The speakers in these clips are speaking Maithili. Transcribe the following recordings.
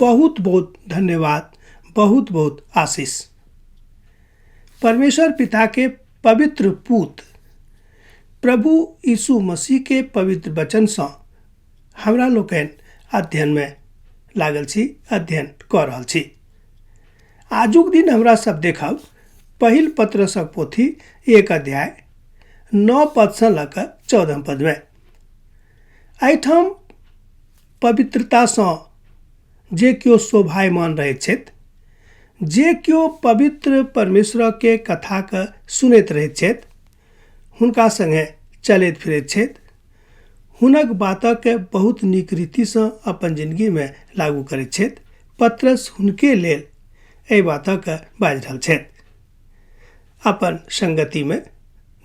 बहुत बहुत धन्यवाद, बहुत बहुत आशीष। परमेश्वर पिता के पवित्र पूत प्रभु यीशु मसीह के पवित्र वचन सँ हमरा लोकनि अध्ययन में लागल छी, अध्ययन कऽ रहल छी। आजुक दिन हमरा सब देखब पहिल पत्रसक पोथी 1 अध्याय 9 पद सँ लऽ कऽ 14 पद में। एहिठाम पवित्रता सँ जे केओ शोभायमान रहैत छथि, जे केओ पवित्र परमेश्वर के कथा के सुनैत रहैत छथि, हुनका संगे चलैत फिरैत छथि, हुनक बातके बहुत नीक रीतिसँ अपन जिंदगीमे लागू करैत छथि। पत्रस हुनके लेल एहि बातके बाजि रहल छथि। अपन संगतिमे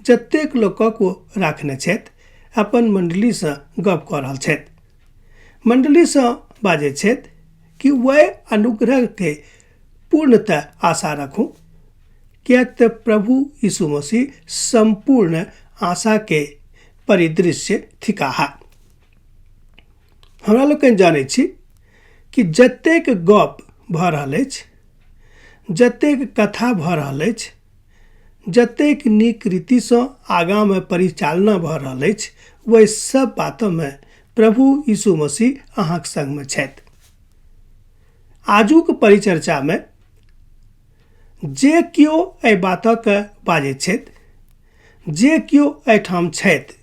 जतेक लोकक ओ राखने छथि, अपन मंडलीसँ गप कऽ रहल छथि, मंडलीसँ बाजै छथि कि वएह अनुग्रहके पूर्णतः आशा राखू, किएक तऽ प्रभु यीशु मसीह सम्पूर्ण आशाके परिदृश्य थिकाह। हमरा लोकनि जानै छी कि जतेक गप भऽ रहल अछि, जतेक कथा भऽ रहल अछि, जतेक नीक रीतिसँ आगाँमे परिचालना भऽ रहल अछि, ओहि सब बातमे प्रभु यीशु मसीह अहाँक संगमे छथि। आजुक परिचर्चामे जे केओ एहि बातके बाजैत छथि, जे केओ एहिठाम छथि,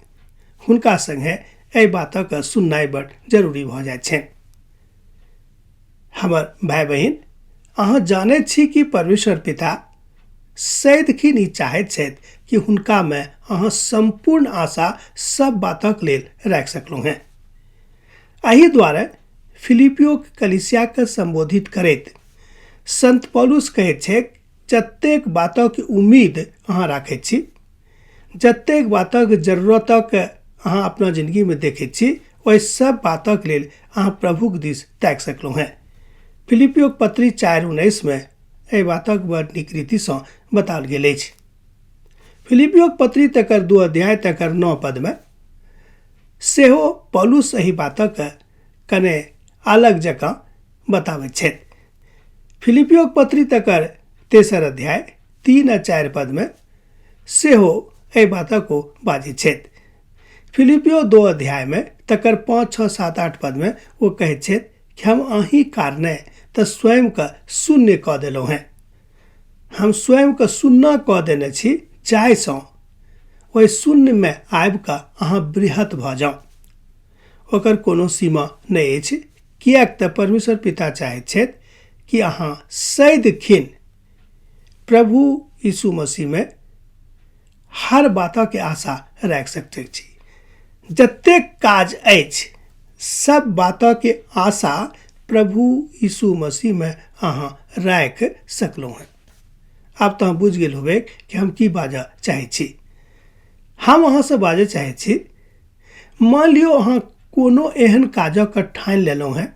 हुनका संगे एहि बातके सुननाइ बड़ जरूरी भऽ जाइत छनि। हमर भाय बहिन, अहाँ जानैत छी कि परमेश्वर पिता सदिखन ई चाहैत छथि कि हुनकामे अहाँ सम्पूर्ण आशा सब बातक लेल राखि सकलहुँ हेँ। एहि दुआरे फिलिपियो कलीसियाके सम्बोधित करैत संत पौलुस कहैत छैक, जतेक बातक उम्मीद अहाँ राखैत छी, जतेक बातक जरूरतक अहाँ अपना जिंदगीमे देखैत छी, ओहि सब बातक लेल अहाँ प्रभुक दिस ताकि सकलहुँ हेँ। फिलिपियो पत्री 4:19 में एहि बातक बड़ नीक रीतिसँ बताओल गेल अछि। फिलिपियो पत्री तकर 2 अध्याय तकर 9 पद में सेहो पौलुस एहि बातक कने अलग जकाँ बताबैत छथि। फिलिपियो पत्री तकर 3 अध्याय 3 आ 4 पद में सेहो एहि बातक ओ बाजैत छथि। फिलिपियो 2 अध्याय में तकर 5 6 7 8 पद में ओ कहैत छथि कि हम अहीं कारणे तऽ स्वयं के शून्य कऽ देलहुँ हेँ, हम स्वयं के शून्य कऽ देने छी, जाहिसँ ओहि शून्यमे आबि कऽ अहाँ बृहत भऽ जाउ। ओकर कोनो सीमा नहि अछि, किएक तऽ परमेश्वर पिता चाहैत छथि कि अहाँ सदिखन प्रभु यीशु मसीहमे हर बातके आशा राखि सकैत छी। जतेक काज अछि सब बातके आशा प्रभु यीशु मसीहमे अहाँ राखि सकलहुँ हेँ। आब तऽ अहाँ बुझि गेल होबै कि हम की बाजऽ चाहै छी। हम अहाँसँ बाजऽ चाहै छी, मान लियौ अहाँ कोनो एहन काजक ठानि लेलहुँ हेँ,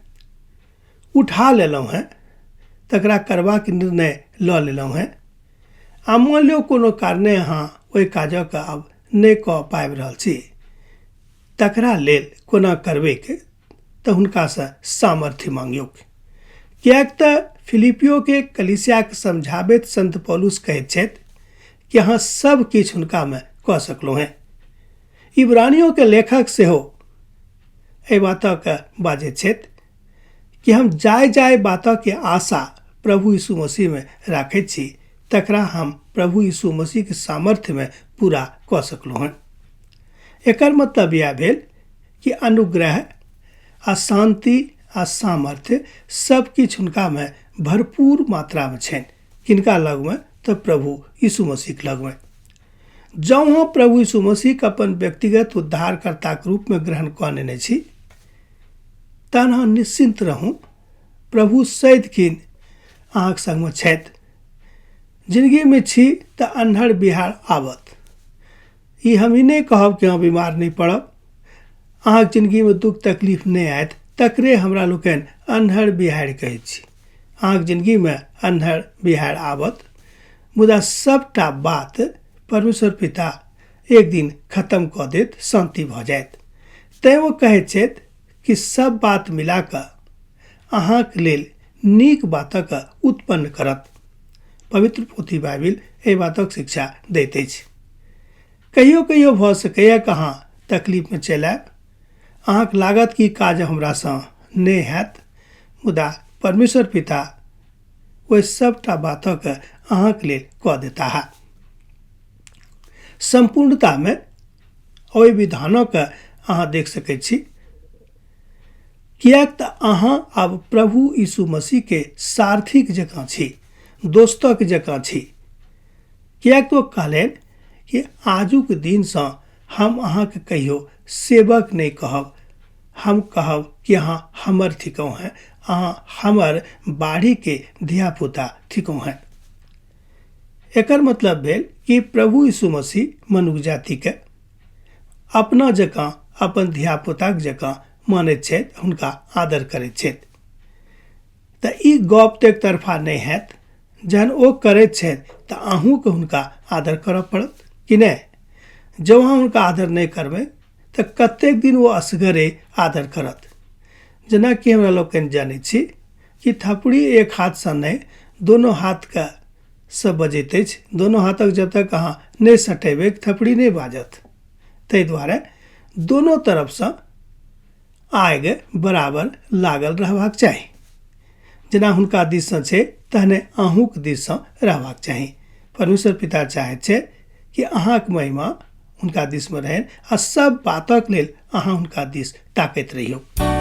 उठा लेलहुँ हेँ, तकरा करबाक निर्णय लऽ लेलहुँ हेँ, आ मान लियौ कोनो कारणे अहाँ ओहि काजक आब नहि कऽ पाबि रहल छी, तकरा लेल कोना करबैक तऽ हुनकासँ सामर्थ्य मांगियौक। किएक तऽ फिलिपियोके कलीसियाके समझाबैत संत पौलुस कहैत छथि कि अहाँ सब किछु हुनकामे कऽ सकलहुँ हेँ। इब्रानियोके लेखक सेहो एहि बातके बाजैत छथि कि हम जाय जाय बातके आशा प्रभु यीशु मसीहमे राखैत छी, तकरा हम प्रभु यीशु मसीहके सामर्थ्यमे पूरा कऽ सकलहुँ हेँ। एकर मतलब इएह भेल कि अनुग्रह आ शांति आ सामर्थ्य सब किछु हुनकामे भरपूर मात्रामे छनि। किनका लगमे? तऽ प्रभु यीशु मसीहके लगमे। जँ अहाँ प्रभु यीशु मसीहके अपन व्यक्तिगत उद्धारकर्ताके रूपमे ग्रहण कऽ नेने छी, तहन अहाँ निश्चिन्त रहू, प्रभु सदिखन अहाँके संगमे छथि। जिंदगीमे छी तऽ अन्हर बिहार आबत, ई हम ई नहि कहब कि अहाँ बीमार नहि पड़ब, अहाँके जिंदगीमे दुख तकलीफ नहि आयत, तकरे हमरा लोकनि अन्हर बिहाड़ि कहै छी। अहाँके जिंदगीमे अन्हर बिहाड़ि आबत, मुदा सबटा बात परमेश्वर पिता एक दिन खत्म कऽ देत, शांति भऽ जायत। तैँ ओ कहैत छथि कि सब बात मिला कऽ अहाँक लेल नीक बातक उत्पन्न करत। पवित्र पोथी बाइबिल एहि बातक शिक्षा दैत अछि। कहियो कहियो भऽ सकैए कि अहाँ तकलीफमे चलि आयब, अहाँके लागत कि काज हमरासँ नहि हैत, मुदा परमेश्वर पिता ओहि सभटा बातक अहाँके लेल कऽ देताह। सम्पूर्णतामे ओहि विधानक अहाँ देख सकै छी, किएक तऽ अहाँ आब प्रभु यीशु मसीहके सारथीक जकाँ छी, दोस्तक जकाँ छी। किएक तऽ ओ कहलनि कि आजुक दिनसँ हम अहाँके कहियो सेवक नहि कहब, हम कहब कि अहाँ हमर थिकहुँ हेँ, अहाँ हमर बाढ़ीके धियापुता थिकहुँ हेँ। एकर मतलब भेल कि प्रभु यीशु मसीह मनुख जातिके अपना जकाँ, अपन धियापुताक जकाँ मानैत छथि, हुनका आदर करैत छथि। तऽ ई गप तऽ एकतरफा नहि हैत। जहन ओ करैत छथि तऽ अहूँके हुनका आदर करऽ पड़त कि नहि? जँ अहाँ हुनका आदर नहि करबै तऽ कतेक दिन ओ असगरे आदर करत? जेनाकि हमरा लोकनि जानै छी कि थपड़ी एक हाथसँ नहि, दोनो हाथके सँ बजैत अछि। दोनो हाथक जब तक अहाँ नहि सटेबै थपड़ी नहि बाजत। ताहि दुआरे दोनो तरफसँ आगि बराबर लागल रहबाक चाही। जेना हुनका दिससँ छै तहने अहूँक दिससँ रहबाक चाही। परमेश्वर पिता चाहैत छै कि अहाँक महिमा हुनका दिसमे रहनि आ सब बातक लेल अहाँ हुनका दिस ताकैत रहियौ।